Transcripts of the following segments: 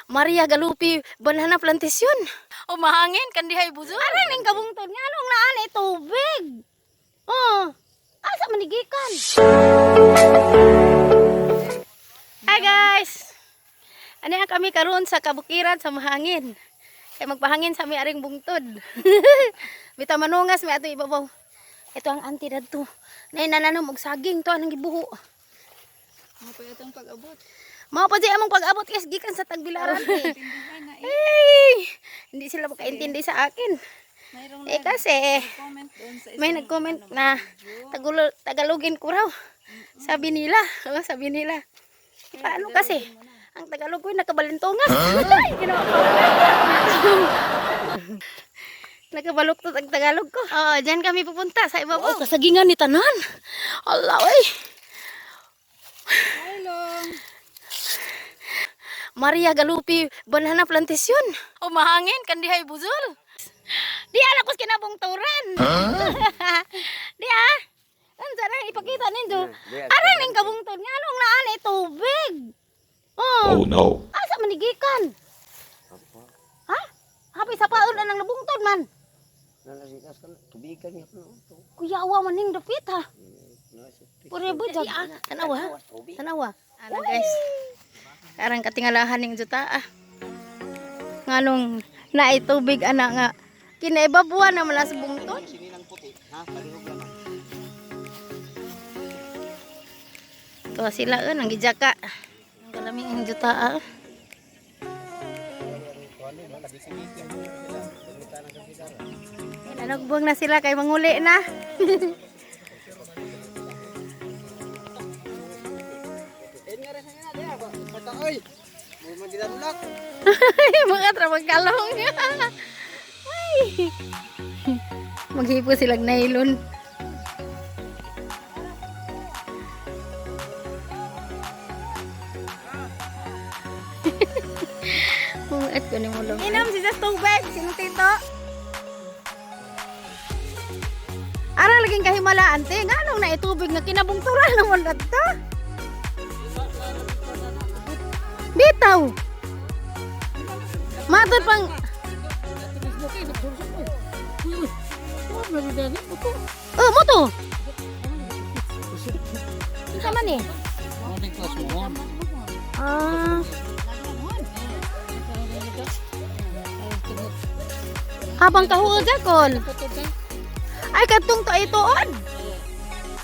Maria Galupi Banana Plantation. O mahangin kan dihay buzo. Ara ning kabungtod nga anong naan eh tubig. Oh. Asa man ni gikan? Hi guys. Ani ang kami karon sa kabukiran sa mahangin. Kay magpahangin sa mi aring bungtod. Bita manungas mi ato ibabaw. Ito ang anti dadto. Nay nananom og saging to anang gibuho. Mo pa itong pag-abot. Mao pa di among pag-abot guys gikan sa Tagbilaran. Tindihan na eh. Hey! Hindi sila makaintindi sa akin. Mayroong Eh kasi nag-comment doon sa may isang nag-comment ano, na video. Tagalogin ko raw. Sabi nila, oh, sabi nila. Eh, paano kasi? Ang Tagalog ko nakabalintungas. Ay, ginawa ko. Nakabaluktot ang Tagalog ko. Oo, diyan kami pupunta sa ibabaw. Oh, kasagingan ni tanan. Allah, oy. Hi, Long. Maria Galupi Banana Plantation. O mahangin kan dihay buzol. Di ala ko kinabungturan. Di ah. Unsa na ipakita nindo? Ara ning kabungtod nga anong naan eh tubig. Oh, Oh no. asa man ni gikan? Ha? Happy sa paon na nang nabungtod man. Nalasikas ka na, tubigan niya ko to. Kuyawa man ning dapit ha. Pure ba jag? Tanawa ha? Tanawa. Ana guys. Karang katingalahan ning juta ah. Nganong naay tubig ana nga kinaibabuan naman na sa bungtod. Sininang puti, ha? Palihog lang. Tuwa sila ang gijaka. Ang kalami ang juta ah. Nanagbuang na sila kay manguli na. Pataoy! Mo man dinanulak. Mga trabang kalong. Ay. Maghipo silang nylon. At kunin mo lang. Inom si sa tubig. Sino tito? Ara laging kahimalaan te. Nga nung naitubig nga kinabungturan naman na to. Bitaw. Matod pang Oh, mo to. Unsa man eh? Ah. Habang kahuod akon. Ay kadtong to ay tuod.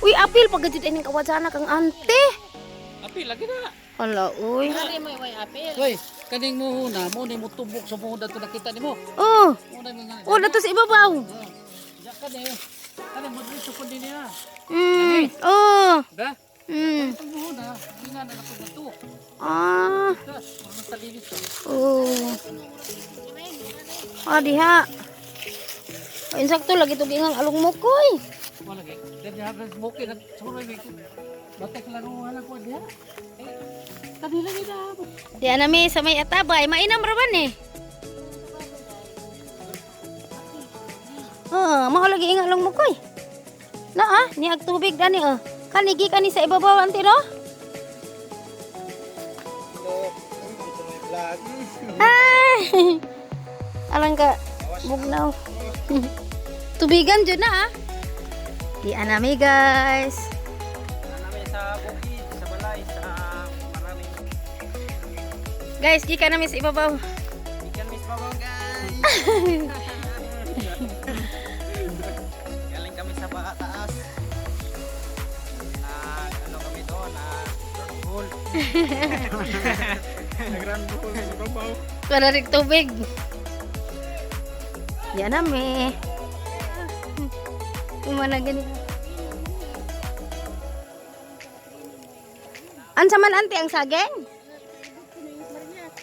Uy, apil pag gajud ining kawadsana kang ante. Apil lagi na. Hala, uy. Hoy, kaning muhuna, mo ni mo tubok sa muhuna to nakita nimo. Oh, Mo na mga. oh, dato sa ibabaw. Ja ka ni. Kani mo dito kun din niya. Oh. Ba? Itong muhuna, di nga na ako na to. Ah. Das, mo talinis to. Oh. Ah, diha. Oh, insakto lagi to gingang along mo koy. Wala lagi. Then ya has mo kay nagsuroy may batek lang wala ko diha. Eh, kani lagi na. Di nami sa may atabay, mainam ra ba ni? Oh, mao lagi ingang along mo koy. Na ah, niag tubig dani oh. Kanigi kani sa ibabaw anti no? Ay! Alang ka, bugnaw. Tubigan jud na ah. Di anami guys. Namin sa bukid, sa balay, sa maraming Guys, gikan namin sa ibabaw. ikan miss babaw guys. Galing kami sa baka taas. Nag ano kami doon, nag buhol. Nag buhol sa babaw. Wala rin tubig. Yan nami. Kumana ganito. Ansa man ante ang saging?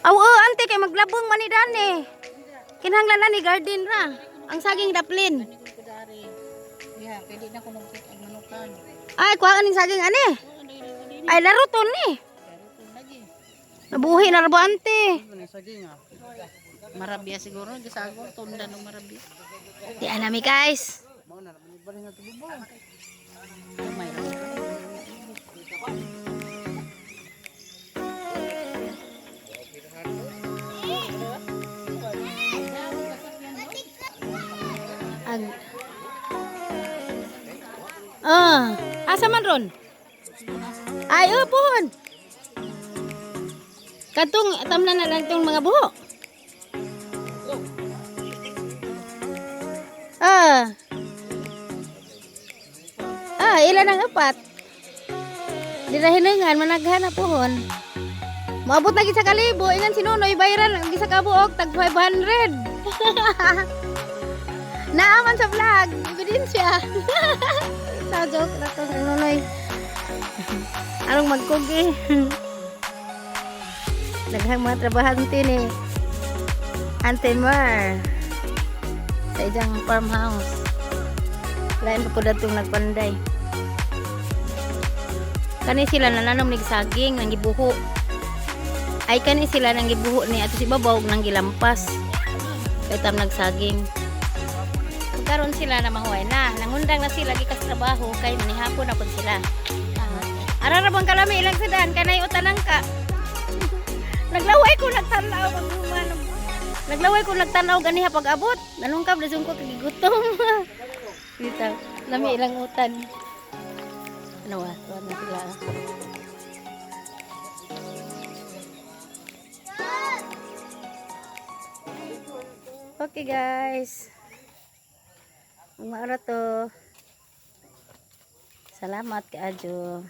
Aw, oh, ante kay maglabong man ni dani. Kinahanglan na ni garden ra. Ang saging daplin. Diha, kay di na ko magkit ang manukan. Ay, kuha ning saging ani. Ay, laro to ni. Nabuhi na ra ba ante? Saging ah. Marabia siguro, gisago tunda no marabia. Di anami guys. Mao na naman ibalhin nga tubig mo. Gamay ra. Ah, asa man ron? Ay, oh, puhon. Katong tamnan na lang tong mga buho. Ah. Ah, ilan ang apat? Dira hinangan managhan na puhon. Moabot na gid sa kalibo, ingan si Nonoy bayran ang isa ka buok tag 500. Naaman sa vlog, ebidensya. Sa joke na to si Nonoy. Arong magkugi. Daghang mga trabahante ni Ante Mar sa ijang farmhouse. Lain pa ko datong nagpanday. Kani sila nananom nig saging nang gibuho. Ay kani sila nang gibuho ni ato si babaw ug nang gilampas. Kay tam nagsaging. Karon sila na mahuway na. Nangundang na sila gikas trabaho kay manihapon na pud sila. Ah, ara ra bang kalami ilang sedan kanay utanang ka. Naglaway ko nagtanaw pag human. Naglaway ko nagtanaw ganiha pag abot. Nanungkab dason ko kagigutom. Dito, lami ilang utan. Ano wa, tuwa na sila. Okay guys. Ang maara to. Salamat kaayo.